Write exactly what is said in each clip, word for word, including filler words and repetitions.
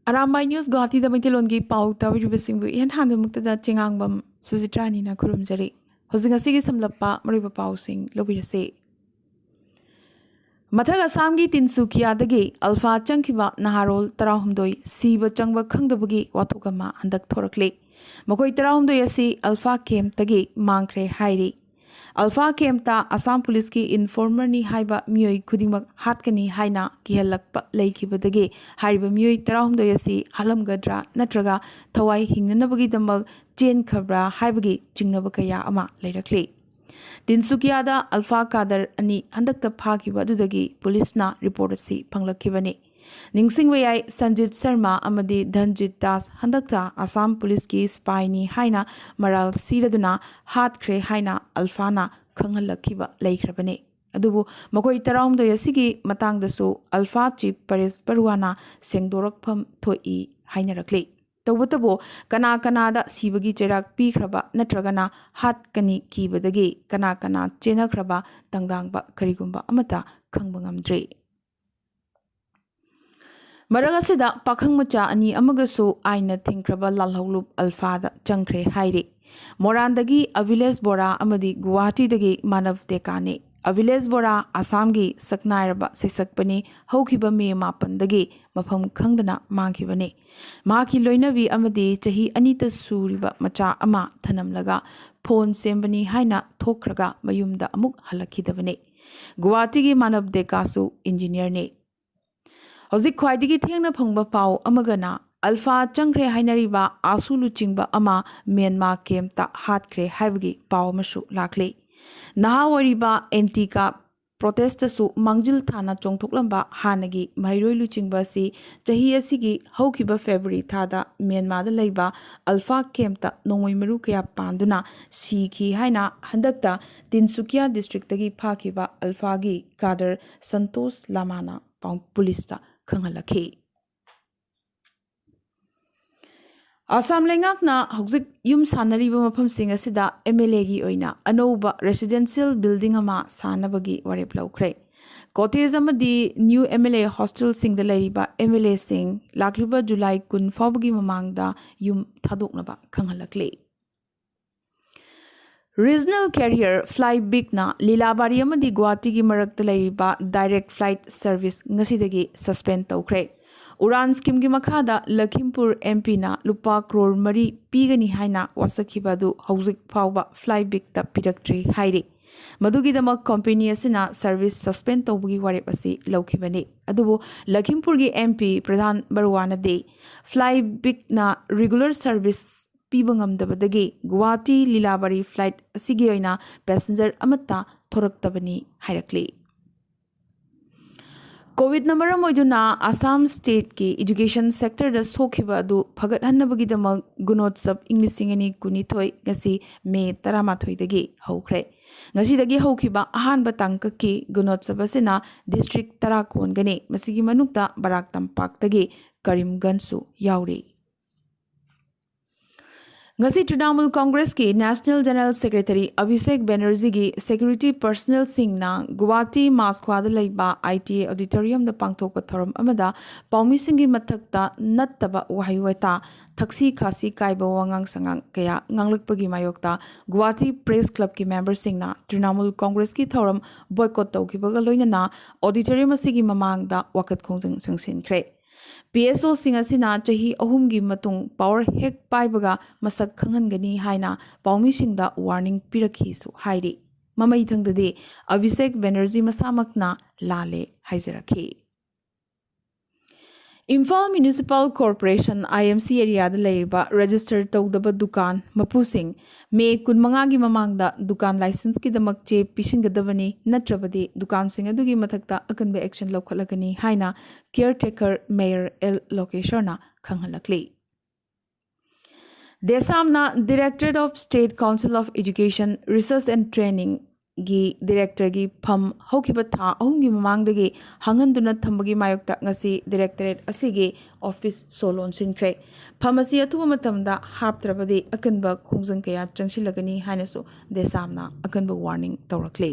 Arambai news ꯒꯨꯋꯥꯍꯥꯇꯤꯗ ꯃꯩꯇꯩꯂꯣꯟꯒꯤ ꯄꯥꯎ ꯇꯥꯕꯤꯔꯤꯕꯁꯤꯡꯕꯨ ꯏꯍꯥꯟ ꯍꯥꯟꯕꯃꯛꯇꯗ ꯆꯦꯉꯥꯡꯕꯝ ꯁꯨꯖꯤꯇ꯭ꯔꯥꯅꯤꯅ ꯈꯨꯔꯨꯝꯖꯔꯤ꯫ ꯍꯧꯖꯤꯛ ꯉꯁꯤꯒꯤ ꯁꯝꯂꯞꯄ ꯃꯔꯨꯑꯣꯏꯕ ꯄꯥꯎꯁꯤꯡ ꯂꯧꯕꯤꯔꯁꯤ꯫ ꯃꯊꯛ ꯑꯁꯥꯝꯒꯤ ꯇꯤꯟꯁꯨꯀꯤꯌꯥꯗꯒꯤ ꯑꯜꯐꯥ ꯆꯪꯈꯤꯕ ꯅꯍꯥꯔꯣꯜ ꯇꯔꯥꯍꯨꯝꯗꯣꯏ ꯁꯤꯕ ꯆꯪꯕ ꯈꯪꯗꯕꯒꯤ ꯋꯥꯊꯣꯛ ꯑꯃ ꯍꯟꯗꯛ ꯊꯣꯔꯛꯂꯤ꯫ ꯃꯈꯣꯏ ꯇꯔꯥꯍꯨꯝꯗꯣꯏ ꯑꯁꯤ ꯑꯜꯐꯥ ꯀꯦꯝꯞꯇꯒꯤ ꯃꯥꯡꯈ꯭ꯔꯦ ꯍꯥꯏꯔꯤ꯫ ꯑꯜꯐꯥ ꯀꯦꯝꯞꯇ ꯑꯁꯥꯝ ꯄꯨꯂꯤꯁꯀꯤ ꯏꯟꯐꯣꯔꯃꯔꯅꯤ ꯍꯥꯏꯕ ꯃꯤꯑꯣꯏ ꯈꯨꯗꯤꯡꯃꯛ ꯍꯥꯠꯀꯅꯤ ꯍꯥꯏꯅ ꯀꯤꯍꯜꯂꯛꯄ ꯂꯩꯈꯤꯕꯗꯒꯤ ꯍꯥꯏꯔꯤꯕ ꯃꯤꯑꯣꯏ ꯇꯔꯥꯍꯨꯝꯗꯣꯏ ꯑꯁꯤ ꯍꯥꯠꯂꯝꯒꯗ꯭ꯔꯥ ꯅꯠꯇ꯭ꯔꯒ ꯊꯋꯥꯏ ꯍꯤꯡꯅꯅꯕꯒꯤꯗꯃꯛ ꯆꯦꯟꯈ꯭ꯔꯕ꯭ꯔꯥ ꯍꯥꯏꯕꯒꯤ ꯆꯤꯡꯅꯕ ꯀꯌꯥ ꯑꯃ ꯂꯩꯔꯛꯂꯤ꯫ ꯇꯤꯟꯁꯨꯀꯤꯌꯥꯗ ꯑꯜꯐꯥ ꯀꯥꯗꯔ ꯑꯅꯤ ꯍꯟꯗꯛꯇ ꯐꯥꯈꯤꯕ ꯑꯗꯨꯗꯒꯤ ꯄꯨꯂꯤꯁꯅ ꯔꯤꯄꯣꯔꯠ ꯑꯁꯤ ꯐꯪꯂꯛꯈꯤꯕꯅꯤ꯫ ꯅꯤꯡꯁꯤꯡꯕ ꯌꯥꯏ, ꯁꯟꯖꯤꯠ ꯁꯔꯃ ꯑꯃꯗꯤ ꯙꯟꯖꯤꯠ ꯗꯥꯁ ꯍꯟꯗꯛꯇ ꯑꯁꯥꯝ ꯄꯨꯂꯤꯁꯀꯤ ꯁꯤꯄꯥꯏꯅꯤ ꯍꯥꯏꯅ ꯃꯔꯥꯜ ꯁꯤꯔꯗꯨꯅ ꯍꯥꯠꯈ꯭ꯔꯦ ꯍꯥꯏꯅ ꯑꯜꯐꯥꯅ ꯈꯪꯍꯜꯂꯛꯈꯤꯕ ꯂꯩꯈ꯭ꯔꯕꯅꯤ꯫ ꯑꯗꯨꯕꯨ ꯃꯈꯣꯏ ꯇꯔꯥꯍꯨꯝꯗꯣꯏ ꯑꯁꯤꯒꯤ ꯃꯇꯥꯡꯗꯁꯨ ꯑꯜꯐꯥ ꯆꯤꯐ ꯄꯔꯦꯁ ꯕꯔꯨꯋꯥꯅ ꯁꯦꯡꯗꯣꯔꯛꯐꯝ ꯊꯣꯛꯏ ꯍꯥꯏꯅꯔꯛꯂꯤ꯫ ꯇꯧꯕꯇꯕꯨ ꯀꯅꯥ ꯀꯅꯥꯗ ꯁꯤꯕꯒꯤ ꯆꯩꯔꯥꯛ ꯄꯤꯈ꯭ꯔꯕ ꯅꯠꯇ꯭ꯔꯒꯅ ꯍꯥꯠꯀꯅꯤ ꯀꯤꯕꯗꯒꯤ ꯀꯅꯥ ꯀꯅꯥ ꯆꯦꯟꯅꯈ꯭ꯔꯕ ꯇꯪꯗꯥꯡꯕ ꯀꯔꯤꯒꯨꯝꯕ ꯑꯃꯠꯇ ꯈꯪꯕ ꯉꯝꯗ꯭ꯔꯤ꯫ ꯃꯔꯛ ꯑꯁꯤꯗ ꯄꯥꯈꯪ ꯃꯆꯥ ꯑꯅꯤ ꯑꯃꯒꯁꯨ ꯑꯥꯏꯟꯅ ꯊꯤꯡꯈ꯭ꯔꯕ ꯂꯥꯜꯍꯧꯂꯨꯞ ꯑꯜꯐꯥꯗ ꯆꯪꯈ꯭ꯔꯦ ꯍꯥꯏꯔꯤ꯫ ꯃꯣꯔꯥꯟꯗꯒꯤ ꯑꯚꯤꯂꯦꯁ ꯕꯣꯔꯥ ꯑꯃꯗꯤ ꯒꯨꯋꯥꯍꯥꯇꯤꯗꯒꯤ ꯃꯥꯅꯕ ꯗꯦꯀꯥꯅꯤ꯫ ꯑꯚꯤꯂꯦꯁ ꯕꯣꯔꯥ ꯑꯁꯥꯝꯒꯤ ꯁꯛꯅꯥꯏꯔꯕ ꯁꯩꯁꯛꯄꯅꯤ꯫ ꯍꯧꯈꯤꯕ ꯃꯦ ꯃꯥꯄꯟꯗꯒꯤ ꯃꯐꯝ ꯈꯪꯗꯅ ꯃꯥꯡꯈꯤꯕꯅꯤ꯫ ꯃꯍꯥꯛꯀꯤ ꯂꯣꯏꯅꯕꯤ ꯑꯃꯗꯤ ꯆꯍꯤ ꯑꯅꯤꯇ ꯁꯨꯔꯤꯕ ꯃꯆꯥ ꯑꯃ ꯊꯅꯝꯂꯒ ꯐꯣꯟ ꯁꯦꯝꯕꯅꯤ ꯍꯥꯏꯅ ꯊꯣꯛꯈ꯭ꯔꯒ ꯃꯌꯨꯝꯗ ꯑꯃꯨꯛ ꯍꯜꯂꯛꯈꯤꯗꯕꯅꯤ꯫ ꯒꯨꯋꯥꯍꯥꯇꯤꯒꯤ ꯃꯥꯅꯕ ꯗꯦꯀꯥꯁꯨ ꯏꯟꯖꯤꯅꯤꯌꯔꯅꯤ꯫ ꯍꯧꯖꯤꯛ ꯈ꯭ꯋꯥꯏꯗꯒꯤ ꯊꯦꯡꯅ ꯐꯪꯕ ꯄꯥꯎ ꯑꯃꯒꯅ ꯑꯜꯐꯥ ꯆꯪꯈ꯭ꯔꯦ ꯍꯥꯏꯅꯔꯤꯕ ꯑꯥꯁꯨ ꯂꯨꯆꯤꯡꯕ ꯑꯃ ꯃ꯭ꯌꯥꯟꯃꯥꯔ ꯀꯦꯝꯞꯇ ꯍꯥꯠꯈ꯭ꯔꯦ ꯍꯥꯏꯕꯒꯤ ꯄꯥꯎ ꯑꯃꯁꯨ ꯂꯥꯛꯂꯤ꯫ ꯅꯍꯥ ꯑꯣꯏꯔꯤꯕ ꯑꯦꯟꯇꯤꯀꯥ ꯄ꯭ꯔꯣꯇꯦꯁꯇꯁꯨ ꯃꯥꯡꯖꯤꯜ ꯊꯥꯅ ꯆꯣꯡꯊꯣꯛꯂꯝꯕ ꯍꯥꯟꯅꯒꯤ ꯃꯍꯩꯔꯣꯏ ꯂꯨꯆꯤꯡꯕ ꯑꯁꯤ ꯆꯍꯤ ꯑꯁꯤꯒꯤ ꯍꯧꯈꯤꯕ ꯐꯦꯕ꯭ꯔꯨꯋꯥꯔꯤ ꯊꯥꯗ ꯃ꯭ꯌꯥꯟꯃꯥꯔꯗ ꯂꯩꯕ ꯑꯜꯐꯥ ꯀꯦꯝꯞꯇ ꯅꯣꯡꯃꯩ ꯃꯔꯨ ꯀꯌꯥ ꯄꯥꯟꯗꯨꯅ ꯁꯤꯈꯤ ꯍꯥꯏꯅ ꯍꯟꯗꯛꯇ ꯇꯤꯟꯁꯨꯀꯤꯌꯥ ꯗꯤꯁꯇ꯭ꯔꯤꯛꯇꯒꯤ ꯐꯥꯈꯤꯕ ꯑꯜꯐꯥꯒꯤ ꯀꯥꯗꯔ ꯁꯟꯇꯣꯁ ꯂꯥꯃꯥꯅ ꯄꯥꯎ-, ꯄꯨꯂꯤꯁꯇ ꯈꯪꯍꯜꯂꯛꯈꯤ꯫ ꯑꯁꯥꯝ ꯂꯩꯉꯥꯛꯅ ꯍꯧꯖꯤꯛ ꯌꯨꯝ ꯁꯥꯟꯅꯔꯤꯕ ꯃꯐꯝꯁꯤꯡ ꯑꯁꯤꯗ ꯑꯦꯝ ꯑꯦꯜ ꯑꯦꯒꯤ ꯑꯣꯏꯅ ꯑꯅꯧꯕ ꯔꯦꯁꯤꯗꯦꯟꯁꯤꯌꯦꯜ ꯕꯤꯜꯗꯤꯡ ꯑꯃ ꯁꯥꯅꯕꯒꯤ ꯋꯥꯔꯦꯞ ꯂꯧꯈ꯭ꯔꯦ꯫ ꯀꯣꯇꯦꯖ ꯑꯃꯗꯤ ꯅ꯭ꯌꯨ ꯑꯦꯝ ꯑꯦꯜ ꯑꯦ ꯍꯣꯁꯇꯦꯜꯁꯤꯡꯗ ꯂꯩꯔꯤꯕ ꯑꯦꯝ ꯑꯦꯜ ꯑꯦꯁꯤꯡ ꯂꯥꯛꯂꯤꯕ ꯖꯨꯂꯥꯏ ꯀꯨꯟ ꯐꯥꯎꯕꯒꯤ ꯃꯃꯥꯡꯗ ꯌꯨꯝ ꯊꯥꯗꯣꯛꯅꯕ ꯈꯪꯍꯜꯂꯛꯂꯤ꯫ ꯔꯤꯖꯅꯦꯜ ꯀꯦꯔꯤꯌꯔ ꯐ꯭ꯂꯥꯏ ꯕꯤꯛꯅ ꯂꯤꯂꯥꯕꯥꯔꯤ ꯑꯃꯗꯤ ꯒꯨꯋꯥꯍꯥꯇꯤꯒꯤ ꯃꯔꯛꯇ ꯂꯩꯔꯤꯕ ꯗꯥꯏꯔꯦꯛ ꯐ꯭ꯂꯥꯏꯠ ꯁꯔꯚꯤꯁ ꯉꯁꯤꯗꯒꯤ ꯁꯁꯄꯦꯟ ꯇꯧꯈ꯭ꯔꯦ꯫ ꯎꯔꯥꯟ ꯁ꯭ꯀꯤꯝꯒꯤ ꯃꯈꯥꯗ ꯂꯈꯤꯝꯄꯨꯔ ꯑꯦꯝ ꯄꯤꯅ ꯂꯨꯄꯥ ꯀ꯭ꯔꯣꯔ ꯃꯔꯤ ꯄꯤꯒꯅꯤ ꯍꯥꯏꯅ ꯋꯥꯁꯛꯈꯤꯕ ꯑꯗꯨ ꯍꯧꯖꯤꯛ ꯐꯥꯎꯕ ꯐ꯭ꯂꯥꯏ ꯕꯤꯛꯇ ꯄꯤꯔꯛꯇ꯭ꯔꯤ ꯍꯥꯏꯔꯤ꯫ ꯃꯗꯨꯒꯤꯗꯃꯛ ꯀꯝꯄꯦꯅꯤ ꯑꯁꯤꯅ ꯁꯔꯚꯤꯁ ꯁꯁꯄꯦꯟ ꯇꯧꯕꯒꯤ ꯋꯥꯔꯦꯞ ꯑꯁꯤ ꯂꯧꯈꯤꯕꯅꯤ꯫ ꯑꯗꯨꯕꯨ ꯂꯈꯤꯝꯄꯨꯔꯒꯤ ꯑꯦꯝ ꯄꯤ ꯄ꯭ꯔꯙꯥꯟ ꯕꯔꯨꯋꯥꯅꯗꯤ ꯐ꯭ꯂꯥꯏ ꯕꯤꯛꯅ ꯔꯤꯒꯨꯂꯔ ꯁꯔꯚꯤꯁ ꯄꯤꯕ ꯉꯝꯗꯕꯗꯒꯤ ꯒꯨꯋꯥꯍꯥꯇꯤ ꯂꯤꯂꯥꯕꯥꯔꯤ ꯐ꯭ꯂꯥꯏꯠ ꯑꯁꯤꯒꯤ ꯑꯣꯏꯅ ꯄꯦꯁꯦꯟꯖꯔ ꯑꯃꯠꯇ ꯊꯣꯔꯛꯇꯕꯅꯤ ꯍꯥꯏꯔꯛꯂꯤ꯫ ꯀꯣꯚꯤꯗꯅ ꯃꯔꯝ ꯑꯣꯏꯗꯨꯅ ꯑꯁꯥꯝ ꯁ꯭ꯇꯦꯠꯀꯤ ꯏꯗꯨꯀꯦꯁꯟ ꯁꯦꯛꯇꯔꯗ ꯁꯣꯛꯈꯤꯕ ꯑꯗꯨ ꯐꯒꯠꯍꯟꯅꯕꯒꯤꯗꯃꯛ ꯒꯨꯅꯣꯠꯁꯕ ꯏꯪ ꯂꯤꯁꯤꯡ ꯑꯅꯤ ꯀꯨꯟꯅꯤꯊꯣꯏ ꯉꯁꯤ ꯃꯦ ꯇꯔꯥꯃꯥꯊꯣꯏꯗꯒꯤ ꯍꯧꯈ꯭ꯔꯦ꯫ ꯉꯁꯤꯗꯒꯤ ꯍꯧꯈꯤꯕ ꯑꯍꯥꯟꯕ ꯇꯥꯡꯀꯛꯀꯤ ꯒꯨꯅꯣꯠꯁꯕ ꯑꯁꯤꯅ ꯗꯤꯁꯇ꯭ꯔꯤꯛ ꯇꯔꯥ ꯀꯣꯟꯒꯅꯤ꯫ ꯃꯁꯤꯒꯤ ꯃꯅꯨꯡꯗ ꯕꯔꯥꯛ ꯇꯝꯄꯥꯛꯇꯒꯤ ꯀꯔꯤꯝꯒꯟꯖꯁꯨ ꯌꯥꯎꯔꯤ꯫ ꯉꯁꯤ ꯇ꯭ꯔꯤꯅꯥꯃꯨꯜ ꯀꯣꯡꯒ꯭ꯔꯦꯁꯀꯤ ꯅꯦꯁꯅꯦꯜ ꯖꯦꯅꯔꯦꯜ ꯁꯦꯀ꯭ꯔꯦꯇꯔꯤ ꯑꯚꯤꯁꯦꯛ ꯕꯦꯅꯔꯖꯤꯒꯤ ꯁꯦꯀ꯭ꯌꯨꯔꯤꯇꯤ ꯄꯔꯁꯅꯦꯜꯁꯤꯡꯅ ꯒꯨꯋꯥꯍꯥꯇꯤ ꯃꯥꯁꯈ꯭ꯋꯥꯗ ꯂꯩꯕ ꯑꯥꯏ ꯇꯤ ꯑꯦ ꯑꯣꯗꯤꯇꯣꯔꯤꯌꯝꯗ ꯄꯥꯡꯊꯣꯛꯄ ꯊꯧꯔꯝ ꯑꯃꯗ ꯄꯥꯎꯃꯤꯁꯤꯡꯒꯤ ꯃꯊꯛꯇ ꯅꯠꯇꯕ ꯋꯥꯍꯩ ꯋꯥꯇꯥ, ꯊꯛꯁꯤ ꯈꯥꯁꯤ ꯀꯥꯏꯕ ꯋꯥꯉꯥꯡ ꯁꯉꯥꯡ ꯀꯌꯥ ꯉꯥꯡꯂꯛꯄꯒꯤ ꯃꯥꯌꯣꯛꯇ ꯒꯨꯋꯥꯍꯥꯇꯤ ꯄ꯭ꯔꯦꯁ ꯀ꯭ꯂꯕꯀꯤ ꯃꯦꯝꯕꯔꯁꯤꯡꯅ ꯇ꯭ꯔꯤꯅꯥꯃꯨꯜ ꯀꯣꯡꯒ꯭ꯔꯦꯁꯀꯤ ꯊꯧꯔꯝ ꯕꯣꯏꯀꯣꯠ ꯇꯧꯈꯤꯕꯒ ꯂꯣꯏꯅꯅ ꯑꯣꯗꯤꯇꯣꯔꯤꯌꯝ ꯑꯁꯤꯒꯤ ꯃꯃꯥꯡꯗ ꯋꯥꯀꯠ ꯈꯣꯡꯖꯪ ꯆꯪꯁꯤꯟꯈ꯭ꯔꯦ꯫ ꯄꯤ ꯑꯦꯁ ꯑꯣꯁꯤꯡ ꯑꯁꯤꯅ ꯆꯍꯤ ꯑꯍꯨꯝꯒꯤ ꯃꯇꯨꯡ ꯄꯥꯋꯔ ꯍꯦꯛ ꯄꯥꯏꯕꯒ ꯃꯁꯛ ꯈꯪꯍꯟꯒꯅꯤ ꯍꯥꯏꯅ ꯄꯥꯎꯃꯤꯁꯤꯡꯗ ꯋꯥꯔꯅꯤꯡ ꯄꯤꯔꯛꯈꯤꯁꯨ ꯍꯥꯏꯔꯤ꯫ ꯃꯃꯩꯊꯪꯗꯗꯤ ꯑꯚꯤꯁꯦꯛ ꯕꯦꯅꯔꯖꯤ ꯃꯁꯥꯃꯛꯅ ꯂꯥꯜꯂꯦ ꯍꯥꯏꯖꯔꯛꯈꯤ꯫ ꯏꯝꯐꯥꯜ ꯃ꯭ꯌꯨꯅꯤꯁꯤꯄꯥꯜ ꯀꯣꯔꯄꯣꯔꯦꯁꯟ, ꯑꯥꯏ ꯑꯦꯝ ꯁꯤ, ꯑꯦꯔꯤꯌꯥꯗ ꯂꯩꯔꯤꯕ ꯔꯦꯖꯤꯁꯇꯔ ꯇꯧꯗꯕ ꯗꯨꯀꯥꯟ ꯃꯄꯨꯁꯤꯡ ꯃꯦ ꯀꯨꯟꯃꯉꯥꯒꯤ ꯃꯃꯥꯡꯗ ꯗꯨꯀꯥꯟ ꯂꯥꯏꯁꯦꯟꯁꯀꯤꯗꯃꯛ ꯆꯦ ꯄꯤꯁꯤꯟꯒꯗꯕꯅꯤ, ꯅꯠꯇ꯭ꯔꯕꯗꯤ ꯗꯨꯀꯥꯟꯁꯤꯡ ꯑꯗꯨꯒꯤ ꯃꯊꯛꯇ ꯑꯀꯟꯕ ꯑꯦꯛꯁꯟ ꯂꯧꯈꯠꯂꯒꯅꯤ ꯍꯥꯏꯅ ꯀꯤꯌꯔ ꯇꯦꯀꯔ ꯃꯦꯌꯔ ꯑꯦꯜ ꯂꯣꯀꯦꯁꯣꯔꯅ ꯈꯪꯍꯜꯂꯛꯂꯤ꯫ ꯗꯦꯁꯥꯝꯅ Directorate of State Council of Education, Research and Trainingꯒꯤ ꯗꯤꯔꯦꯛꯇꯔꯒꯤ ꯐꯝ ꯍꯧꯈꯤꯕ ꯊꯥ ꯑꯍꯨꯝꯒꯤ ꯃꯃꯥꯡꯗꯒꯤ ꯍꯥꯡꯍꯟꯗꯨꯅ ꯊꯝꯕꯒꯤ ꯃꯥꯌꯣꯛꯇ ꯉꯁꯤ ꯗꯤꯔꯦꯛꯇꯣꯔꯦꯠ ꯑꯁꯤꯒꯤ ꯑꯣꯐꯤꯁ ꯁꯣ ꯂꯣꯟꯁꯤꯟꯈ꯭ꯔꯦ꯫ ꯐꯝ ꯑꯁꯤ ꯑꯊꯨꯕ ꯃꯇꯝꯗ ꯍꯥꯞꯇ꯭ꯔꯕꯗꯤ ꯑꯀꯟꯕ ꯈꯣꯡꯖꯪ ꯀꯌꯥ ꯆꯪꯁꯤꯜꯂꯒꯅꯤ ꯍꯥꯏꯅꯁꯨ ꯗꯦꯁꯥꯝꯅ ꯑꯀꯟꯕ ꯋꯥꯔꯅꯤꯡ ꯇꯧꯔꯛꯂꯤ꯫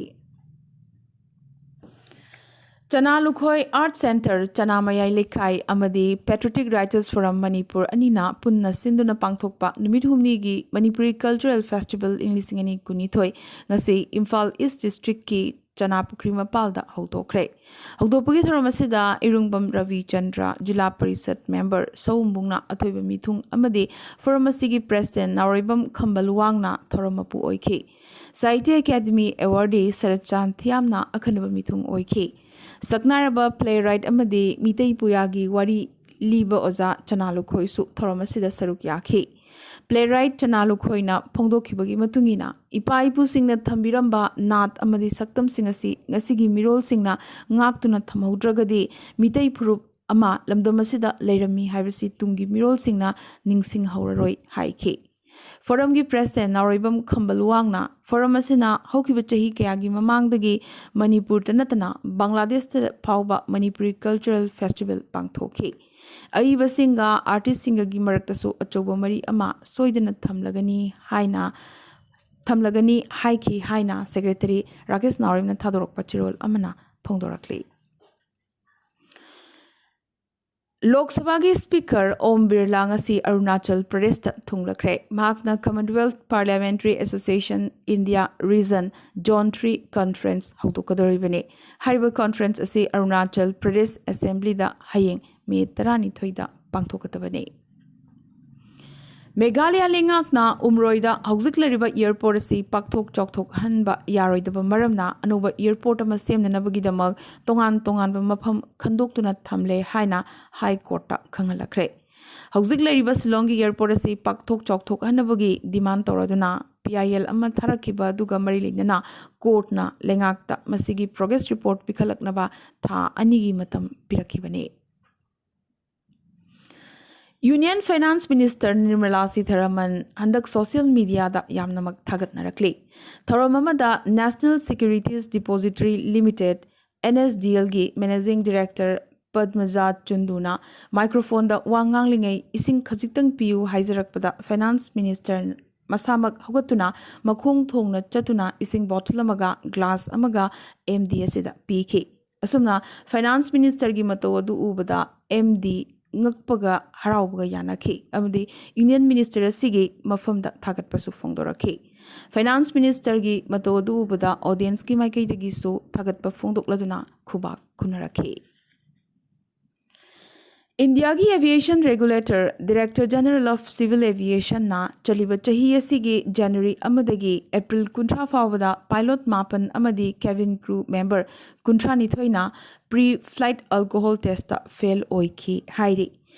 ꯆꯅꯥ ꯂꯨꯈꯣꯏ Art Centre, ꯆꯅꯥ ꯃꯌꯥꯏ ꯂꯩꯀꯥꯏ ꯑꯃꯗꯤ Patriotic Writers Forum ꯃꯅꯤꯄꯨꯔ ꯑꯅꯤꯅ ꯄꯨꯟꯅ ꯁꯤꯟꯗꯨꯅ ꯄꯥꯡꯊꯣꯛꯄ ꯅꯨꯃꯤꯠ ꯍꯨꯝꯅꯤꯒꯤ ꯃꯅꯤꯄꯨꯔꯤ Cultural Festival ꯏꯪ ꯂꯤꯁꯤꯡ ꯑꯅꯤ ꯀꯨꯟꯅꯤꯊꯣꯏ ꯉꯁꯤ ꯏꯝꯐꯥꯜ East District ꯀꯤ ꯆꯅꯥ ꯄꯨꯈ꯭ꯔꯤ ꯃꯄꯥꯜꯗ ꯍꯧꯗꯣꯛꯈ꯭ꯔꯦ꯫ ꯍꯧꯗꯣꯛꯄꯒꯤ ꯊꯧꯔꯝ ꯑꯁꯤꯗ ꯏꯔꯨꯡꯕꯝ ꯔꯕꯤꯆꯟꯗ꯭ꯔ, ꯖꯤꯂꯥ ꯄꯔꯤꯁꯠ member ꯁꯧꯕꯨꯡꯅ ꯑꯊꯣꯏꯕ ꯃꯤꯊꯨꯡ ꯑꯃꯗꯤ forum ꯑꯁꯤꯒꯤ president ꯅꯥꯎꯔꯩꯕꯝ ꯈꯝꯕ ꯂꯨꯋꯥꯡꯅ ꯊꯧꯔꯝ ꯃꯄꯨ ꯑꯣꯏꯈꯤ꯫ ꯁꯥꯍꯤꯇ꯭ꯌ ꯑꯦꯀꯥꯗꯃꯤ awardee ꯁꯔꯠꯆꯥꯟ ꯊꯤꯌꯥꯝꯅ ꯑꯈꯟꯅꯕ ꯃꯤꯊꯨꯡ ꯑꯣꯏꯈꯤ꯫ ꯁꯛꯅꯥꯏꯔꯕ playwright ꯑꯃꯗꯤ ꯃꯤꯇꯩ ꯄꯨꯌꯥꯒꯤ ꯋꯥꯔꯤ ꯂꯤꯕ ꯑꯣꯖꯥ ꯆꯅꯥ ꯂꯨꯈꯣꯏꯁꯨ ꯊꯧꯔꯝ ꯑꯁꯤꯗ ꯁꯔꯨꯛ ꯌꯥꯈꯤ꯫ Playwright ꯆꯅꯥ ꯂꯨꯈꯣꯏꯅ ꯐꯣꯡꯗꯣꯛꯈꯤꯕꯒꯤ ꯃꯇꯨꯡ ꯏꯟꯅ, ꯏꯄꯥ ꯏꯄꯨꯁꯤꯡꯅ ꯊꯝꯕꯤꯔꯝꯕ ꯅꯥꯠ ꯑꯃꯗꯤ ꯁꯛꯇꯝꯁꯤꯡ ꯑꯁꯤ ꯉꯁꯤꯒꯤ ꯃꯤꯔꯣꯜꯁꯤꯡꯅ ꯉꯥꯛꯇꯨꯅ ꯊꯝꯍꯧꯗ꯭ꯔꯒꯗꯤ ꯃꯤꯇꯩ ꯐꯨꯔꯨꯞ ꯑꯃ ꯂꯝꯗꯝ ꯑꯁꯤꯗ ꯂꯩꯔꯝꯃꯤ ꯍꯥꯏꯕꯁꯤ ꯇꯨꯡꯒꯤ ꯃꯤꯔꯣꯜꯁꯤꯡꯅ ꯅꯤꯡꯁꯤꯡꯍꯧꯔꯔꯣꯏ ꯍꯥꯏꯈꯤ꯫ Forumꯒꯤ president ꯅꯥꯎꯔꯩꯕꯝ ꯈꯝꯕ ꯂꯨꯋꯥꯡꯅ forum ꯑꯁꯤꯅ ꯍꯧꯈꯤꯕ ꯆꯍꯤ ꯀꯌꯥꯒꯤ ꯃꯃꯥꯡꯗꯒꯤ ꯃꯅꯤꯄꯨꯔꯗ ꯅꯠꯇꯅ ꯕꯪꯒ꯭ꯂꯥꯗꯦꯁꯇ ꯐꯥꯎꯕ ꯃꯅꯤꯄꯨꯔꯤ Cultural Festival ꯄꯥꯡꯊꯣꯛꯈꯤ꯫ ꯑꯏꯕꯁꯤꯡꯒ artistꯁꯤꯡꯒꯒꯤ ꯃꯔꯛꯇꯁꯨ ꯑꯆꯧꯕ ꯃꯔꯤ ꯑꯃ ꯁꯣꯏꯗꯅ ꯊꯝꯂꯒꯅꯤ ꯍꯥꯏꯅ, ꯊꯝꯂꯒꯅꯤ ꯍꯥꯏꯈꯤ ꯍꯥꯏꯅ secretary ꯔꯥꯀꯦꯁ ꯅꯥꯎꯔꯦꯝꯅ ꯊꯥꯗꯣꯔꯛꯄ ꯆꯦꯔꯣꯜ ꯑꯃꯅ ꯐꯣꯡꯗꯣꯔꯛꯂꯤ꯫ ꯂꯣꯛ ꯁꯚꯥꯒꯤ speaker ꯑꯣꯝ ꯕꯤꯔꯂꯥ ꯉꯁꯤ ꯑꯔꯨꯅꯥꯆꯜ ꯄ꯭ꯔꯗꯦꯁꯇ ꯊꯨꯡꯂꯈ꯭ꯔꯦ꯫ ꯃꯍꯥꯛꯅ Commonwealth Parliamentary Association India Region Zone three Conference ꯍꯧꯗꯣꯛꯀꯗꯧꯔꯤꯕꯅꯤ꯫ ꯍꯥꯏꯔꯤꯕ conference ꯑꯁꯤ ꯑꯔꯨꯅꯥꯆꯜ ꯄ꯭ꯔꯗꯦꯁ Assemblyꯗ ꯍꯌꯦꯡ ꯃꯦ ꯇꯔꯥꯅꯤꯊꯣꯏꯗ ꯄꯥꯡꯊꯣꯛꯀꯗꯕꯅꯤ꯫ ꯃꯦꯘꯥꯂꯌꯥ ꯂꯩꯉꯥꯛꯅ ꯎꯝꯔꯣꯏꯗ ꯍꯧꯖꯤꯛ ꯂꯩꯔꯤꯕ airport ꯑꯁꯤ ꯄꯥꯛꯊꯣꯛ ꯆꯥꯎꯊꯣꯛꯍꯟꯕ ꯌꯥꯔꯣꯏꯗꯕ ꯃꯔꯝꯅ ꯑꯅꯧꯕ airport ꯑꯃ ꯁꯦꯝꯅꯅꯕꯒꯤꯗꯃꯛ ꯇꯣꯉꯥꯟ ꯇꯣꯉꯥꯟꯕ ꯃꯐꯝ ꯈꯟꯗꯣꯛꯇꯨꯅ ꯊꯝꯂꯦ ꯍꯥꯏꯅ High Courtꯇ ꯈꯪꯍꯜꯂꯛꯈ꯭ꯔꯦ꯫ ꯍꯧꯖꯤꯛ ꯂꯩꯔꯤꯕ ꯁꯤꯂꯣꯡꯒꯤ airport ꯑꯁꯤ ꯄꯥꯛꯊꯣꯛ ꯆꯥꯎꯊꯣꯛꯍꯟꯅꯕꯒꯤ demand ꯇꯧꯔꯗꯨꯅ P I L ꯑꯃ ꯊꯥꯔꯛꯈꯤꯕ ꯑꯗꯨꯒ ꯃꯔꯤ ꯂꯩꯅꯅ courtꯅ ꯂꯩꯉꯥꯛꯇ ꯃꯁꯤꯒꯤ progress report ꯄꯤꯈꯠꯂꯛꯅꯕ ꯊꯥ ꯑꯅꯤꯒꯤ ꯃꯇꯝ ꯄꯤꯔꯛꯈꯤꯕꯅꯤ꯫ Union Finance Minister ꯅꯤꯔꯃꯂꯥ ꯁꯤꯊꯥꯔꯥꯃꯟ ꯍꯟꯗꯛ social mediaꯗ ꯌꯥꯝꯅꯃꯛ ꯊꯥꯒꯠꯅꯔꯛꯂꯤ꯫ ꯊꯧꯔꯝ ꯑꯃꯗ National Securities Depository Limited, NSDLꯒꯤ Managing Director ꯄꯗꯃꯖꯥ ꯆꯨꯟꯗꯨꯅ microphoneꯗ ꯋꯥ ꯉꯥꯡꯂꯤꯉꯩ ꯏꯁꯤꯡ ꯈꯖꯤꯛꯇꯪ ꯄꯤꯌꯨ ꯍꯥꯏꯖꯔꯛꯄꯗ Finance Minister ꯃꯁꯥꯃꯛ ꯍꯧꯒꯠꯇꯨꯅ ꯃꯈꯣꯡ ꯊꯣꯡꯅ ꯆꯠꯇꯨꯅ ꯏꯁꯤꯡ bottle ꯑꯃꯒ glass ꯑꯃꯒ MD ꯑꯁꯤꯗ ꯄꯤꯈꯤ꯫ ꯑꯁꯨꯝꯅ ꯐꯥꯏꯅꯥꯟꯁ ꯃꯤꯅꯤꯁꯇꯔꯒꯤ ꯃꯇꯧ ꯑꯗꯨ ꯎꯕꯗ ꯑꯦꯝ ꯗꯤ ꯉꯛꯄꯒ ꯍꯔꯥꯎꯕꯒ ꯌꯥꯅꯈꯤ ꯑꯃꯗꯤ ꯌꯨꯅꯤꯌꯟ ꯃꯤꯅꯤꯁꯇꯔ ꯑꯁꯤꯒꯤ ꯃꯐꯝꯗ ꯊꯥꯒꯠꯄꯁꯨ ꯐꯣꯡꯗꯣꯔꯛꯈꯤ꯫ ꯐꯥꯏꯅꯥꯟꯁ ꯃꯤꯅꯤꯁꯇꯔꯒꯤ ꯃꯇꯧ ꯑꯗꯨ ꯎꯕꯗ ꯑꯣꯗꯤꯌꯦꯟꯁꯀꯤ ꯃꯥꯏꯀꯩꯗꯒꯤꯁꯨ ꯊꯥꯒꯠꯄ ꯐꯣꯡꯗꯣꯛꯂꯗꯨꯅ ꯈꯨꯕꯥꯛ ꯈꯨꯅꯔꯛꯈꯤ꯫ ꯏꯟꯗꯤꯌꯥꯒꯤ aviation regulator, director general of civil ꯑꯦꯚꯤꯌꯦꯁꯟꯅ ꯆꯠꯂꯤꯕ ꯆꯍꯤ ꯑꯁꯤꯒꯤ ꯖꯅꯋꯥꯔꯤ ꯑꯃꯗꯒꯤ ꯑꯦꯄ꯭ꯔꯤꯜ ꯀꯨꯟꯊ꯭ꯔꯥ ꯐꯥꯎꯕꯗ ꯄꯥꯏꯂꯣꯠ ꯃꯥꯄꯟ ꯑꯃꯗꯤ ꯀꯦꯕꯤꯟ ꯀ꯭ꯔꯨ ꯃꯦꯝꯕꯔ ꯀꯨꯟꯊ꯭ꯔꯥꯅꯤꯊꯣꯏꯅ pre flight alcohol test fail ꯑꯣꯏꯈꯤ ꯍꯥꯏꯔꯤ꯫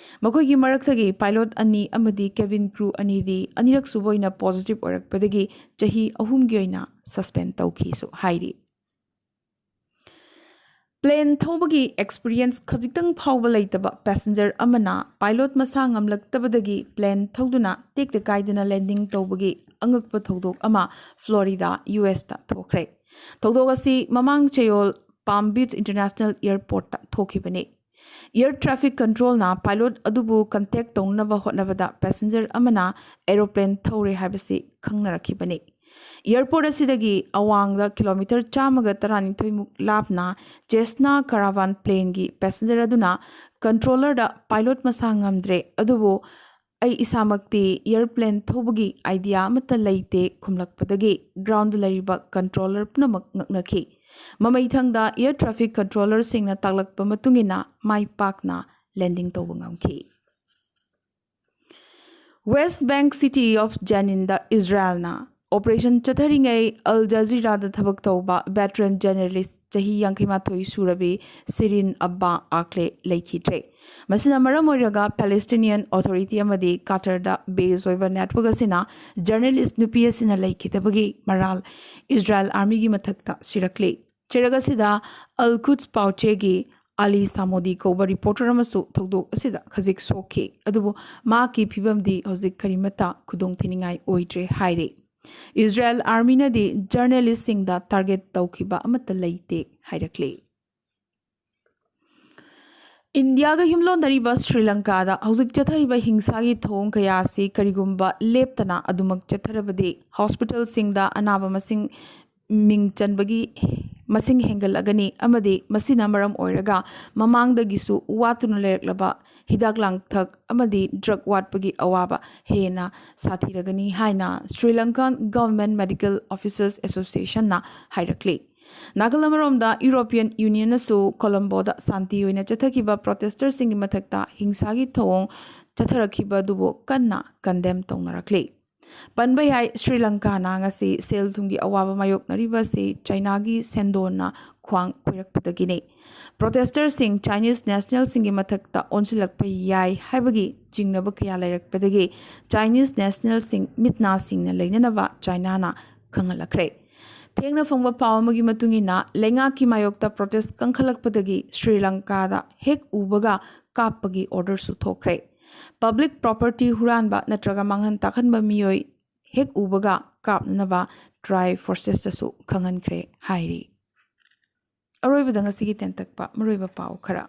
ꯃꯈꯣꯏꯒꯤ ꯃꯔꯛꯇꯒꯤ ꯄꯥꯏꯂꯣꯠ ꯑꯅꯤ ꯑꯃꯗꯤ ꯀꯦꯕꯤꯟ ꯀ꯭ꯔꯨ ꯑꯅꯤꯗꯤ ꯑꯅꯤꯔꯛ ꯁꯨꯕ ꯑꯣꯏꯅ ꯄꯣꯖꯤꯇꯤꯚ ꯑꯣꯏꯔꯛꯄꯗꯒꯤ ꯆꯍꯤ ꯑꯍꯨꯝꯒꯤ ꯑꯣꯏꯅ ꯁꯁꯄꯦꯟ ꯇꯧꯈꯤꯁꯨ ꯍꯥꯏꯔꯤ꯫ ꯄ꯭ꯂꯦꯟ ꯊꯧꯕꯒꯤ ꯑꯦꯛꯁꯄꯤꯔꯤꯌꯦꯟꯁ ꯈꯖꯤꯛꯇꯪ ꯐꯥꯎꯕ ꯂꯩꯇꯕ ꯄꯦꯁꯦꯟꯖꯔ ꯑꯃꯅ ꯄꯥꯏꯂꯣꯠ ꯃꯁꯥ ꯉꯝꯂꯛꯇꯕꯗꯒꯤ ꯄ꯭ꯂꯦꯟ ꯊꯧꯗꯨꯅ ꯇꯦꯛꯇ ꯀꯥꯏꯗꯅ ꯂꯦꯟꯗꯤꯡ ꯇꯧꯕꯒꯤ ꯑꯉꯛꯄ ꯊꯧꯗꯣꯛ ꯑꯃ ꯐ꯭ꯂꯣꯔꯤꯗꯥ, ꯌꯨ ꯑꯦꯁꯇ ꯊꯣꯛꯈ꯭ꯔꯦ꯫ ꯊꯧꯗꯣꯛ ꯑꯁꯤ ꯃꯃꯥꯡ ꯆꯌꯣꯜ ꯄꯥꯝ ꯕꯤꯆ ꯏꯟꯇꯔꯅꯦꯁꯅꯦꯜ ꯑꯦꯌꯔꯄꯣꯔꯠꯇ ꯊꯣꯛꯈꯤꯕꯅꯤ꯫ ꯑꯦꯌꯔ ꯇ꯭ꯔꯥꯐꯤꯛ ꯀꯟꯇ꯭ꯔꯣꯜꯅ ꯄꯥꯏꯂꯣꯠ ꯑꯗꯨꯕꯨ ꯀꯟꯇꯦꯛ ꯇꯧꯅꯅꯕ ꯍꯣꯠꯅꯕꯗ ꯄꯦꯁꯦꯟꯖꯔ ꯑꯃꯅ ꯑꯦꯔꯣꯄ꯭ꯂꯦꯟ ꯊꯧꯔꯦ ꯍꯥꯏꯕꯁꯤ ꯈꯪꯅꯔꯛꯈꯤꯕꯅꯤ꯫ ꯑꯦꯌꯔꯄꯣꯔꯠ ꯑꯁꯤꯗꯒꯤ ꯑꯋꯥꯡꯗ ꯀꯤꯂꯣꯃꯤꯇꯔ ꯆꯥꯝꯃꯒ ꯇꯔꯥꯅꯤꯊꯣꯏꯃꯨꯛ ꯂꯥꯞꯅ ꯆꯦꯁꯅꯥ ꯀꯔꯥꯚꯥꯟ ꯄ꯭ꯂꯦꯟꯒꯤ ꯄꯦꯁꯦꯟꯖꯔ ꯑꯗꯨꯅ ꯀꯟꯇ꯭ꯔꯣꯂꯔꯗ ꯄꯥꯏꯂꯣꯠ ꯃꯁꯥ ꯉꯝꯗ꯭ꯔꯦ, ꯑꯗꯨꯕꯨ ꯑꯩ ꯏꯁꯥꯃꯛꯇꯤ ꯑꯦꯌꯔꯄ꯭ꯂꯦꯟ ꯊꯧꯕꯒꯤ ꯑꯥꯏꯗꯤꯌꯥ ꯑꯃꯠꯇ ꯂꯩꯇꯦ ꯈꯨꯝꯂꯛꯄꯗꯒꯤ ꯒ꯭ꯔꯥꯎꯟꯗ ꯂꯩꯔꯤꯕ ꯀꯟꯇ꯭ꯔꯣꯂꯔ ꯄꯨꯝꯅꯃꯛ ꯉꯛꯅꯈꯤ꯫ ꯃꯃꯩꯊꯪꯗ ꯑꯦꯌꯔ ꯇ꯭ꯔꯥꯐꯤꯛ ꯀꯟꯇ꯭ꯔꯣꯂꯔꯁꯤꯡꯅ ꯇꯥꯛꯂꯛꯄ ꯃꯇꯨꯡ ꯏꯟꯅ ꯃꯥꯏ ꯄꯥꯛꯅ ꯂꯦꯟꯗꯤꯡ ꯇꯧꯕ ꯉꯝꯈꯤ꯫ ꯋꯦꯁ ꯕꯦꯡꯛ ꯁꯤꯇꯤ ꯑꯣꯐ ꯖꯦꯅꯤꯟꯗ ꯏꯖꯔꯥꯌꯦꯜꯅ ꯑꯣꯄꯔꯦꯁꯟ ꯆꯠꯊꯔꯤꯉꯩ ꯑꯜ ꯖꯖꯤꯔꯥꯗ ꯊꯕꯛ ꯇꯧꯕ ꯚꯦꯇꯔꯟ ꯖꯔꯅꯦꯂꯤꯁ ꯆꯍꯤ ꯌꯥꯡꯈꯩ ꯃꯥꯊꯣꯏ ꯁꯨꯔꯕꯤ ꯁꯤꯔꯤꯟ ꯑꯕꯥ ꯑꯥꯀꯂꯦ ꯂꯩꯈꯤꯗ꯭ꯔꯦ꯫ ꯃꯁꯤꯅ ꯃꯔꯝ ꯑꯣꯏꯔꯒ ꯄꯦꯂꯦꯁꯇꯤꯅꯤꯌꯟ ꯑꯣꯊꯣꯔꯤꯇꯤ ꯑꯃꯗꯤ ꯀꯥꯇꯔꯗ ꯕꯦꯁ ꯑꯣꯏꯕ ꯅꯦꯠꯋꯔꯛ ꯑꯁꯤꯅ ꯖꯔꯅꯦꯂꯤꯁ ꯅꯨꯄꯤ ꯑꯁꯤꯅ ꯂꯩꯈꯤꯗꯕꯒꯤ ꯃꯔꯥꯜ ꯏꯖꯔꯥꯌꯦꯜ ꯑꯥꯔꯃꯤꯒꯤ ꯃꯊꯛꯇ ꯁꯤꯔꯛꯂꯤ꯫ ꯆꯩꯔꯛ ꯑꯁꯤꯗ ꯑꯜ ꯀꯨꯗꯁ ꯄꯥꯎꯆꯦꯒꯤ ꯑꯂꯤ ꯁꯥꯃꯣꯗꯤ ꯀꯧꯕ ꯔꯤꯄꯣꯔꯇꯔ ꯑꯃꯁꯨ ꯊꯧꯗꯣꯛ ꯑꯁꯤꯗ ꯈꯖꯤꯛ ꯁꯣꯛꯈꯤ, ꯑꯗꯨꯕꯨ ꯃꯍꯥꯛꯀꯤ ꯐꯤꯕꯝꯗꯤ ꯍꯧꯖꯤꯛ ꯀꯔꯤꯃꯠꯇ ꯈꯨꯗꯣꯡꯊꯤꯅꯤꯡꯉꯥꯏ ꯑꯣꯏꯗ꯭ꯔꯦ ꯍꯥꯏꯔꯤ꯫ ꯏꯖꯔꯥꯌꯦꯜ ꯑꯥꯔꯃꯤꯅꯗꯤ ꯖꯔꯅꯦꯂꯤꯁꯁꯤꯡꯗ ꯇꯥꯔꯒꯦꯠ ꯇꯧꯈꯤꯕ ꯑꯃꯠꯇ ꯂꯩꯇꯦ ꯍꯥꯏꯔꯛꯂꯤ꯫ ꯏꯟꯗꯤꯌꯥꯒ ꯌꯨꯝꯂꯣꯟꯅꯔꯤꯕ ꯁ꯭ꯔꯤ ꯂꯪꯀꯥꯗ ꯍꯧꯖꯤꯛ ꯆꯠꯊꯔꯤꯕ ꯍꯤꯡꯁꯥꯒꯤ ꯊꯧꯑꯣꯡ ꯀꯌꯥ ꯑꯁꯤ ꯀꯔꯤꯒꯨꯝꯕ ꯂꯦꯞꯇꯅ ꯑꯗꯨꯃꯛ ꯆꯠꯊꯔꯕꯗꯤ ꯍꯣꯁꯄꯤꯇꯥꯜꯁꯤꯡꯗ ꯑꯅꯥꯕ ꯃꯁꯤꯡ ꯃꯤꯡ ꯆꯟꯕꯒꯤ ꯃꯁꯤꯡ ꯍꯦꯟꯒꯠꯂꯒꯅꯤ ꯑꯃꯗꯤ ꯃꯁꯤꯅ ꯃꯔꯝ ꯑꯣꯏꯔꯒ ꯃꯃꯥꯡꯗꯒꯤꯁꯨ ꯋꯥꯠꯇꯨꯅ ꯂꯩꯔꯛꯂꯕ ꯍꯤꯗꯥꯛ ꯂꯥꯡꯊꯛ ꯑꯃꯗꯤ ꯗ꯭ꯔꯒ ꯋꯥꯠꯄꯒꯤ ꯑꯋꯥꯕ ꯍꯦꯟꯅ ꯁꯥꯊꯤꯔꯒꯅꯤ ꯍꯥꯏꯅ Sri Lankan Government Medical Officers Associationꯅ ꯍꯥꯏꯔꯛꯂꯤ꯫ ꯅꯥꯀꯜ ꯑꯃꯔꯣꯝꯗ, ꯌꯨꯔꯣꯄꯤꯌꯟ ꯌꯨꯅꯤꯌꯟꯅꯁꯨ ꯀꯣꯂꯝꯕꯣꯗ ꯁꯥꯟꯇꯤ ꯑꯣꯏꯅ ꯆꯠꯊꯈꯤꯕ ꯄ꯭ꯔꯣꯇꯦꯁꯇꯔꯁꯤꯡꯒꯤ ꯃꯊꯛꯇ ꯍꯤꯡꯁꯥꯒꯤ ꯊꯧꯑꯣꯡ ꯆꯠꯊꯔꯛꯈꯤꯕ ꯑꯗꯨꯕꯨ ꯀꯟꯅ ꯀꯟꯗꯦꯝ ꯇꯧꯅꯔꯛꯂꯤ꯫ ꯄꯟꯕ ꯌꯥꯏ, ꯁ꯭ꯔꯤ ꯂꯪꯀꯥꯅ ꯉꯁꯤ ꯁꯦꯜ ꯊꯨꯝꯒꯤ ꯑꯋꯥꯕ ꯃꯥꯌꯣꯛꯅꯔꯤꯕ ꯑꯁꯤ ꯆꯥꯏꯅꯥꯒꯤ ꯁꯦꯟꯗꯣꯟꯅ ꯈ꯭ꯋꯥꯡ ꯀꯣꯏꯔꯛꯄꯗꯒꯤꯅꯤ꯫ ꯄ꯭ꯔꯣꯇꯦꯁꯇꯔꯁꯤꯡ ꯆꯥꯏꯅꯤꯁ ꯅꯦꯁꯅꯦꯜꯁꯤꯡꯒꯤ ꯃꯊꯛꯇ ꯑꯣꯟꯁꯤꯜꯂꯛꯄ ꯌꯥꯏ ꯍꯥꯏꯕꯒꯤ ꯆꯤꯡꯅꯕ ꯀꯌꯥ ꯂꯩꯔꯛꯄꯗꯒꯤ ꯆꯥꯏꯅꯤꯁ ꯅꯦꯁꯅꯦꯜꯁꯤꯡ ꯃꯤꯠ ꯅꯥ ꯁꯤꯡꯅ ꯂꯩꯅꯅꯕ ꯆꯥꯏꯅꯥꯅ ꯈꯪꯍꯜꯂꯛꯈ꯭ꯔꯦ꯫ ꯊꯦꯡꯅ ꯐꯪꯕ ꯄꯥꯎ ꯑꯃꯒꯤ ꯃꯇꯨꯡ ꯏꯟꯅ, ꯂꯩꯉꯥꯛꯀꯤ ꯃꯥꯌꯣꯛꯇ ꯄ꯭ꯔꯣꯇꯦꯁ ꯀꯟꯈꯠꯂꯛꯄꯗꯒꯤ ꯁ꯭ꯔꯤ ꯂꯪꯀꯥꯗ ꯍꯦꯛ ꯎꯕꯒ ꯀꯥꯞꯄꯒꯤ ꯑꯣꯔꯗꯔꯁꯨ ꯊꯣꯛꯈ꯭ꯔꯦ꯫ ꯄꯕ꯭ꯂꯤꯛ ꯄ꯭ꯔꯣꯄꯔꯇꯤ ꯍꯨꯔꯥꯟꯕ ꯅꯠꯇ꯭ꯔꯒ ꯃꯥꯡꯍꯟ ꯇꯥꯛꯍꯟꯕ ꯃꯤꯑꯣꯏ ꯍꯦꯛ ꯎꯕꯒ ꯀꯥꯞꯅꯅꯕ ꯇ꯭ꯔꯥꯏ ꯐꯣꯔꯁꯦꯁꯇꯁꯨ ꯈꯪꯍꯟꯈ꯭ꯔꯦ ꯍꯥꯏꯔꯤ꯫ ꯑꯔꯣꯏꯕꯗ ꯉꯁꯤꯒꯤ ꯇꯦꯟꯇꯛꯄ ꯃꯔꯨꯑꯣꯏꯕ ꯄꯥꯎ ꯈꯔ꯫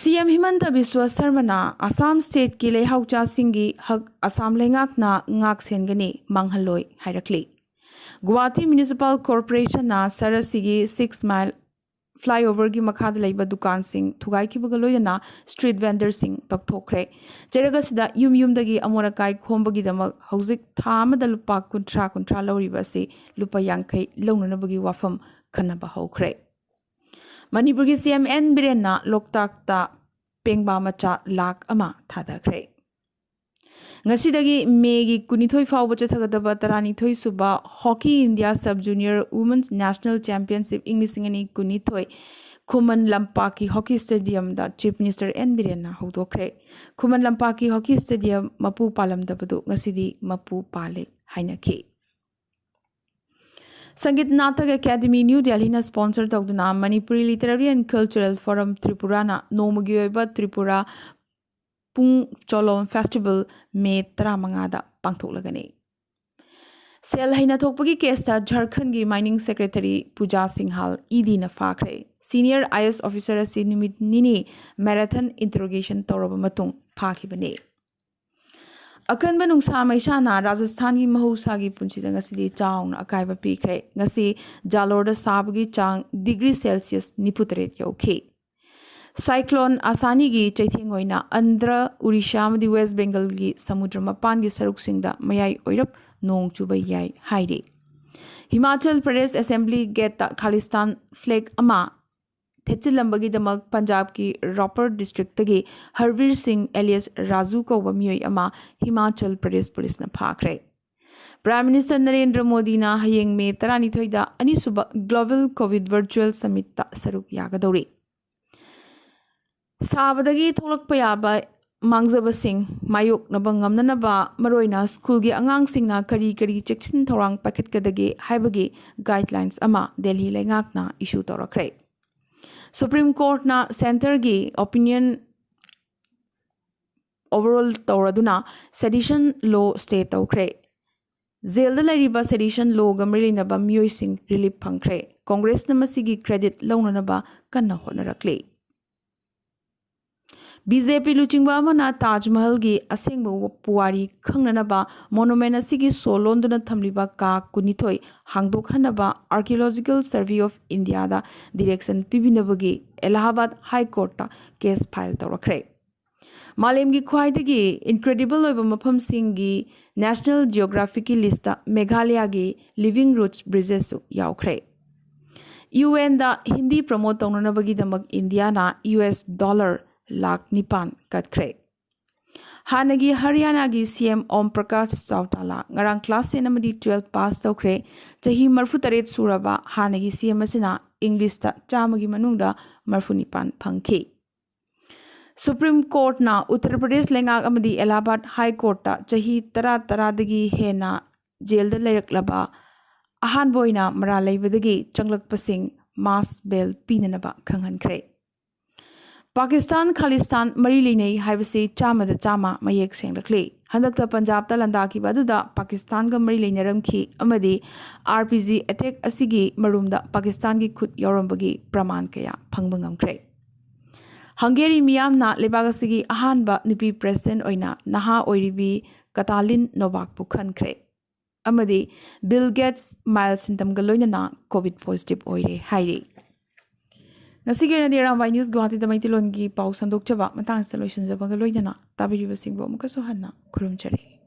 ꯁꯤ ꯑꯦꯝ ꯍꯤꯃꯟꯇ ꯕꯤꯁ꯭ꯋ ꯁꯔꯃꯅ ꯑꯁꯥꯝ ꯁ꯭ꯇꯦꯠꯀꯤ ꯂꯩꯍꯥꯎꯆꯥꯁꯤꯡꯒꯤ ꯍꯛ ꯑꯁꯥꯝ ꯂꯩꯉꯥꯛꯅ ꯉꯥꯛ ꯁꯦꯟꯒꯅꯤ, ꯃꯥꯡꯍꯜꯂꯣꯏ ꯍꯥꯏꯔꯛꯂꯤ꯫ ꯒꯨꯋꯥꯍꯥꯇꯤ ꯃ꯭ꯌꯨꯅꯤꯁꯤꯄꯥꯜ ꯀꯣꯔꯄꯣꯔꯦꯁꯟꯅ ꯁꯍꯔ ꯑꯁꯤꯒꯤ ꯁꯤꯛꯁ ꯃꯥꯏꯜ ꯐ꯭ꯂꯥꯏꯑꯣꯚꯔꯒꯤ ꯃꯈꯥꯗ ꯂꯩꯕ ꯗꯨꯀꯥꯟꯁꯤꯡ ꯊꯨꯒꯥꯏꯈꯤꯕꯒ ꯂꯣꯏꯅꯅ ꯁ꯭ꯇ꯭ꯔꯤꯠ ꯚꯦꯟꯗꯔꯁꯤꯡ ꯇꯧꯊꯣꯛꯈ꯭ꯔꯦ꯫ ꯆꯩꯔꯛ ꯑꯁꯤꯗ ꯌꯨꯝ ꯌꯨꯝꯗꯒꯤ ꯑꯃꯣꯠ ꯑꯀꯥꯏ ꯈꯣꯝꯕꯒꯤꯗꯃꯛ ꯍꯧꯖꯤꯛ ꯊꯥ ꯑꯃꯗ ꯂꯨꯄꯥ ꯀꯨꯟꯊ꯭ꯔꯥ ꯀꯨꯟꯊ꯭ꯔꯥ ꯂꯧꯔꯤꯕ ꯑꯁꯤ ꯂꯨꯄꯥ ꯌꯥꯡꯈꯩ ꯂꯧꯅꯅꯕꯒꯤ ꯋꯥꯐꯝ ꯈꯟꯅꯕ ꯍꯧꯈ꯭ꯔꯦ꯫ ꯃꯅꯤꯄꯨꯔꯒꯤ ꯁꯤ ꯑꯦꯝ ꯑꯦꯟ ꯕꯤꯔꯦꯟꯅ ꯂꯣꯛꯇꯥꯛꯇ ꯄꯦꯡꯕꯥ ꯃꯆꯥ ꯂꯥꯈ ꯑꯃ ꯊꯥꯗꯈ꯭ꯔꯦ꯫ ꯉꯁꯤꯗꯒꯤ ꯃꯦꯒꯤ ꯀꯨꯟꯅꯤꯊꯣꯏ ꯐꯥꯎꯕ ꯆꯠꯊꯒꯗꯕ ꯇꯔꯥꯅꯤꯊꯣꯏ ꯁꯨꯕ hockey India sub junior women's national championship ꯏꯪ ꯂꯤꯁꯤꯡ ꯑꯅꯤ ꯀꯨꯟꯅꯤꯊꯣꯏ ꯈꯨꯃꯟ ꯂꯝꯄꯥꯛꯀꯤ ꯍꯣꯀꯤ ꯁ꯭ꯇꯦꯗꯤꯌꯝꯗ ꯆꯤꯐ ꯃꯤꯅꯤꯁꯇꯔ ꯑꯦꯟ ꯕꯤꯔꯦꯟꯅ ꯍꯧꯗꯣꯛꯈ꯭ꯔꯦ꯫ ꯈꯨꯃꯟ ꯂꯝꯄꯥꯛꯀꯤ ꯍꯣꯀꯤ ꯁ꯭ꯇꯦꯗꯤꯌꯝ ꯃꯄꯨ ꯄꯥꯜꯂꯝꯗꯕꯗꯨ ꯉꯁꯤꯗꯤ ꯃꯄꯨ ꯄꯥꯜꯂꯦ ꯍꯥꯏꯅꯈꯤ꯫ ꯁꯪꯒꯤꯠ ꯅꯥꯇꯛ ꯑꯦꯀꯥꯗꯃꯤ ꯅ꯭ꯌꯨ ꯗꯦꯜꯂꯤꯅ ꯁ꯭ꯄꯣꯟꯁꯔ ꯇꯧꯗꯨꯅ Manipuri Literary and Cultural Forum ꯇ꯭ꯔꯤꯄꯨꯔꯥꯅ ꯅꯣꯡꯃꯒꯤ ꯑꯣꯏꯕ ꯇ꯭ꯔꯤꯄꯨꯔꯥ ꯄꯨꯡ ꯆꯣꯂꯣꯝ ꯐꯦꯁꯇꯤꯚꯦꯜ ꯃꯦ ꯇꯔꯥꯃꯉꯥꯗ ꯄꯥꯡꯊꯣꯛꯂꯒꯅꯤ꯫ ꯁꯦꯜ ꯍꯩꯅ ꯊꯣꯛꯄꯒꯤ ꯀꯦꯁꯇ ꯖꯥꯔꯈꯟꯒꯤ ꯃꯥꯏꯅꯤꯡ ꯁꯦꯀ꯭ꯔꯦꯇꯔꯤ ꯄꯨꯖꯥ ꯁꯤꯡꯍꯥꯜ ꯏ ꯗꯤꯅ ꯐꯥꯈ꯭ꯔꯦ꯫ ꯁꯤꯅꯤꯌꯔ ꯑꯥꯏ ꯑꯦꯁ ꯑꯣꯐꯤꯁꯔ ꯑꯁꯤ ꯅꯨꯃꯤꯠ ꯅꯤꯅꯤ ꯃꯦꯔꯥꯊꯟ ꯏꯟꯇꯔꯣꯒꯦꯁꯟ ꯇꯧꯔꯕ ꯃꯇꯨꯡ ꯐꯥꯈꯤꯕꯅꯤ꯫ ꯑꯀꯟꯕ ꯅꯨꯡꯁꯥ ꯃꯩꯁꯥꯅ ꯔꯥꯖꯁꯊꯥꯟꯒꯤ ꯃꯍꯧꯁꯥꯒꯤ ꯄꯨꯟꯁꯤꯗ ꯉꯁꯤꯗꯤ ꯆꯥꯎꯅ ꯑꯀꯥꯏꯕ ꯄꯤꯈ꯭ꯔꯦ꯫ ꯉꯁꯤ ꯖꯥꯂꯣꯔꯗ ꯁꯥꯕꯒꯤ ꯆꯥꯡ ꯗꯤꯒ꯭ꯔꯤ ꯁꯦꯜꯁꯤꯌꯁ ꯅꯤꯐꯨ ꯇꯔꯦꯠ ꯌꯧꯈꯤ꯫ ꯁꯥꯏꯀ꯭ꯂꯣꯟ ꯑꯁꯥꯅꯤꯒꯤ ꯆꯩꯊꯦꯡ ꯑꯣꯏꯅ ꯑꯟꯙ꯭ꯔ, ꯎꯔꯤꯁꯥ ꯑꯃꯗꯤ ꯋꯦꯁ ꯕꯦꯡꯒꯜꯒꯤ ꯁꯃꯨꯗ꯭ꯔ ꯃꯄꯥꯟꯒꯤ ꯁꯔꯨꯛꯁꯤꯡꯗ ꯃꯌꯥꯏ ꯑꯣꯏꯔꯞ ꯅꯣꯡ ꯆꯨꯕ ꯌꯥꯏ ꯍꯥꯏꯔꯤ꯫ ꯍꯤꯃꯥꯆꯜ ꯄ꯭ꯔꯗꯦꯁ ꯑꯦꯁꯦꯝꯕ꯭ꯂꯤ ꯒꯦꯠꯇ ꯈꯥꯂꯤꯁꯇꯥꯟ ꯐ꯭ꯂꯦꯒ ꯑꯃ ꯊꯦꯠꯆꯤꯜꯂꯝꯕꯒꯤꯗꯃꯛ ꯄꯟꯖꯥꯕꯀꯤ ꯔꯣꯄꯔ ꯗꯤꯁꯇ꯭ꯔꯤꯛꯇꯒꯤ ꯍꯔꯕꯤꯔ ꯁꯤꯡ ꯑꯦꯂꯤꯌꯁ ꯔꯥꯖꯨ ꯀꯧꯕ ꯃꯤꯑꯣꯏ ꯑꯃ ꯍꯤꯃꯥꯆꯜ ꯄ꯭ꯔꯗꯦꯁ ꯄꯨꯂꯤꯁꯅ ꯐꯥꯈ꯭ꯔꯦ꯫ ꯄ꯭ꯔꯥꯏꯝ ꯃꯤꯅꯤꯁꯇꯔ ꯅꯔꯦꯟꯗ꯭ꯔ ꯃꯣꯗꯤꯅ ꯍꯌꯦꯡ ꯃꯦ ꯇꯔꯥꯅꯤꯊꯣꯏꯗ ꯑꯅꯤꯁꯨꯕ ꯒ꯭ꯂꯣꯕꯦꯜ ꯀꯣꯚꯤꯗ ꯚꯔꯆꯨꯑꯦꯜ ꯁꯃꯤꯠꯇ ꯁꯔꯨꯛ ꯌꯥꯒꯗꯧꯔꯤ꯫ ꯁꯥꯕꯗꯒꯤ ꯊꯣꯛꯂꯛꯄ ꯌꯥꯕ ꯃꯥꯡꯖꯕꯁꯤꯡ ꯃꯥꯌꯣꯛꯅꯕ ꯉꯝꯅꯅꯕ ꯃꯔꯨꯑꯣꯏꯅ ꯁ꯭ꯀꯨꯜꯒꯤ ꯑꯉꯥꯡꯁꯤꯡꯅ ꯀꯔꯤ ꯀꯔꯤ ꯆꯦꯛꯁꯤꯟ ꯊꯧꯔꯥꯡ ꯄꯥꯏꯈꯠꯀꯗꯒꯦ ꯍꯥꯏꯕꯒꯤ ꯒꯥꯏꯗꯂꯥꯏꯟꯁ ꯑꯃ ꯗꯦꯜꯍꯤ ꯂꯩꯉꯥꯛꯅ ꯏꯁꯨ ꯇꯧꯔꯛꯈ꯭ꯔꯦ꯫ ꯁꯨꯄ꯭ꯔꯤꯝ ꯀꯣꯔꯠꯅ ꯁꯦꯟꯇꯔꯒꯤ ꯑꯣꯄꯤꯅꯤꯌꯟ ꯑꯣꯚꯔꯔꯨꯜ ꯇꯧꯔꯗꯨꯅ ꯁꯦꯗꯤꯁꯟ ꯂꯣ ꯁ꯭ꯇꯦ ꯇꯧꯈ꯭ꯔꯦ꯫ ꯖꯦꯜꯗ ꯂꯩꯔꯤꯕ ꯁꯦꯗꯤꯁꯟ ꯂꯣꯒ ꯃꯔꯤ ꯂꯩꯅꯕ ꯃꯤꯑꯣꯏꯁꯤꯡ ꯔꯤꯂꯤꯐ ꯐꯪꯈ꯭ꯔꯦ꯫ ꯀꯣꯡꯒ꯭ꯔꯦꯁꯅ ꯃꯁꯤꯒꯤ ꯀ꯭ꯔꯦꯗꯤꯠ ꯂꯧꯅꯅꯕ ꯀꯟꯅ ꯍꯣꯠꯅꯔꯛꯂꯤ꯫ ꯕꯤ ꯖꯦ ꯄꯤ ꯂꯨꯆꯤꯡꯕ ꯑꯃꯅ ꯇꯥꯖ ꯃꯍꯜꯒꯤ ꯑꯁꯦꯡꯕ ꯄꯨꯋꯥꯔꯤ ꯈꯪꯅꯅꯕ ꯃꯣꯅꯨꯃꯦꯟ ꯑꯁꯤꯒꯤ ꯁꯣ ꯂꯣꯟꯗꯨꯅ ꯊꯝꯂꯤꯕ ꯀꯥ ꯀꯨꯟꯅꯤꯊꯣꯏ ꯍꯥꯡꯗꯣꯛꯍꯟꯅꯕ Archaeological Survey of India ꯗ ꯗꯤꯔꯦꯛꯁꯟ ꯄꯤꯕꯤꯅꯕꯒꯤ ꯑꯦꯂꯥꯍꯥꯕꯥꯗ ꯍꯥꯏ ꯀꯣꯔꯠꯇ ꯀꯦꯁ ꯐꯥꯏꯜ ꯇꯧꯔꯛꯈ꯭ꯔꯦ꯫ ꯃꯥꯂꯦꯝꯒꯤ ꯈ꯭ꯋꯥꯏꯗꯒꯤ ꯏꯟꯀ꯭ꯔꯦꯗꯤꯕꯜ ꯑꯣꯏꯕ ꯃꯐꯝꯁꯤꯡꯒꯤ ꯅꯦꯁꯅꯦꯜ ꯖꯤꯑꯣꯒ꯭ꯔꯥꯐꯤꯛꯀꯤ ꯂꯤꯁꯇ ꯃꯦꯘꯥꯂꯌꯥꯒꯤ ꯂꯤꯚꯤꯡ ꯔꯨꯠꯁ ꯕ꯭ꯔꯤꯖꯦꯁꯁꯨ ꯌꯥꯎꯈ꯭ꯔꯦ꯫ ꯌꯨ ꯑꯦꯟꯗ ꯍꯤꯟꯗꯤ ꯄ꯭ꯔꯃꯣꯠ ꯇꯧꯅꯅꯕꯒꯤꯗꯃꯛ ꯏꯟꯗꯤꯌꯥꯅ ꯌꯨ ꯑꯦꯁ ꯗꯣꯂꯔ ꯂꯥꯈ ꯅꯤꯄꯥꯟ ꯀꯠꯈ꯭ꯔꯦ꯫ ꯍꯥꯟꯅꯒꯤ ꯍꯔꯤꯌꯥꯅꯥꯒꯤ ꯁꯤ ꯑꯦꯝ ꯑꯣꯝ ꯄ꯭ꯔꯀꯥꯁ ꯆꯧꯇꯥꯂꯥ ꯉꯔꯥꯡ ꯀ꯭ꯂꯥꯁ ꯇꯦꯟ ꯑꯃꯗꯤ ꯇꯨꯋꯦꯜꯐ ꯄꯥꯁ ꯇꯧꯈ꯭ꯔꯦ꯫ ꯆꯍꯤ ꯃꯔꯤꯐꯨ ꯇꯔꯦꯠ ꯁꯨꯔꯕ ꯍꯥꯟꯅꯒꯤ ꯁꯤ ꯑꯦꯝ ꯑꯁꯤꯅ ꯏꯪꯂꯤꯁꯇ ꯆꯥꯝꯃꯒꯤ ꯃꯅꯨꯡꯗ ꯃꯔꯤꯐꯨ ꯅꯤꯄꯥꯟ ꯐꯪꯈꯤ꯫ ꯁꯨꯄ꯭ꯔꯤꯝ ꯀꯣꯔꯠꯅ ꯎꯠꯇꯔ ꯄ꯭ꯔꯗꯦꯁ ꯂꯩꯉꯥꯛ ꯑꯃꯗꯤ ꯑꯦꯂꯥꯍꯥꯕꯥꯗ ꯍꯥꯏ ꯀꯣꯔꯠꯇ ꯆꯍꯤ ꯇꯔꯥ, ꯇꯔꯥꯗꯒꯤ ꯍꯦꯟꯅ ꯖꯦꯜꯗ ꯂꯩꯔꯛꯂꯕ ꯑꯍꯥꯟꯕ ꯑꯣꯏꯅ ꯃꯔꯥꯜ ꯂꯩꯕꯗꯒꯤ ꯆꯪꯂꯛꯄꯁꯤꯡ ꯃꯥꯁ ꯕꯦꯜ ꯄꯤꯅꯅꯕ ꯈꯪꯍꯟꯈ꯭ꯔꯦ꯫ ꯄꯥꯀꯤꯁꯇꯥꯟ ꯈꯥꯂꯤꯁꯇꯥꯟ ꯃꯔꯤ ꯂꯩꯅꯩ ꯍꯥꯏꯕꯁꯤ ꯆꯥꯝꯃꯗ ꯆꯥꯝꯃ ꯃꯌꯦꯛ ꯁꯦꯡꯂꯛꯂꯤ꯫ ꯍꯟꯗꯛꯇ ꯄꯟꯖꯥꯕꯇ ꯂꯥꯟꯗꯥꯈꯤꯕ ꯑꯗꯨꯗ ꯄꯥꯀꯤꯁꯇꯥꯟꯒ ꯃꯔꯤ ꯂꯩꯅꯔꯝꯈꯤ ꯑꯃꯗꯤ ꯑꯥꯔ ꯄꯤ ꯖꯤ ꯑꯦꯇꯦꯛ ꯑꯁꯤꯒꯤ ꯃꯔꯨꯝꯗ ꯄꯥꯀꯤꯁꯇꯥꯟꯒꯤ ꯈꯨꯠ ꯌꯥꯎꯔꯝꯕꯒꯤ ꯄ꯭ꯔꯃꯥꯟ ꯀꯌꯥ ꯐꯪꯕ ꯉꯝꯈ꯭ꯔꯦ꯫ ꯍꯪꯒꯦꯔꯤ ꯃꯤꯌꯥꯝꯅ ꯂꯩꯕꯥꯛ ꯑꯁꯤꯒꯤ ꯑꯍꯥꯟꯕ ꯅꯨꯄꯤ ꯄ꯭ꯔꯦꯁꯤꯗꯦꯟꯠ ꯑꯣꯏꯅ ꯅꯍꯥ ꯑꯣꯏꯔꯤꯕꯤ ꯀꯇꯥꯂꯤꯟ ꯅꯣꯕꯥꯛꯄꯨ ꯈꯟꯈ꯭ꯔꯦ ꯑꯃꯗꯤ ꯕꯤꯜ ꯒꯦꯠꯁ, ꯃꯥꯏꯜꯁ ꯁꯤꯟꯇꯝꯒ ꯂꯣꯏꯅꯅ ꯀꯣꯚꯤꯗ ꯄꯣꯖꯤꯇꯤꯚ ꯑꯣꯏꯔꯦ ꯍꯥꯏꯔꯤ꯫ ꯉꯁꯤꯒꯤ ꯑꯣꯏꯅꯗꯤ ꯑꯔꯥꯝꯕꯥꯏ ꯅ꯭ꯌꯨꯁ ꯒꯨꯋꯥꯍꯥꯇꯤꯗ ꯃꯩꯇꯩꯂꯣꯟꯒꯤ ꯄꯥꯎ ꯁꯟꯗꯣꯛꯆꯕ ꯃꯇꯥꯡꯁꯤꯗ ꯂꯣꯏꯁꯤꯟꯖꯕꯒ ꯂꯣꯏꯅꯅ ꯇꯥꯕꯤꯔꯤꯕꯁꯤꯡꯕꯨ ꯑꯃꯨꯛꯀꯁꯨ ꯍꯟꯅ ꯈꯨꯔꯨꯝꯖꯔꯤ꯫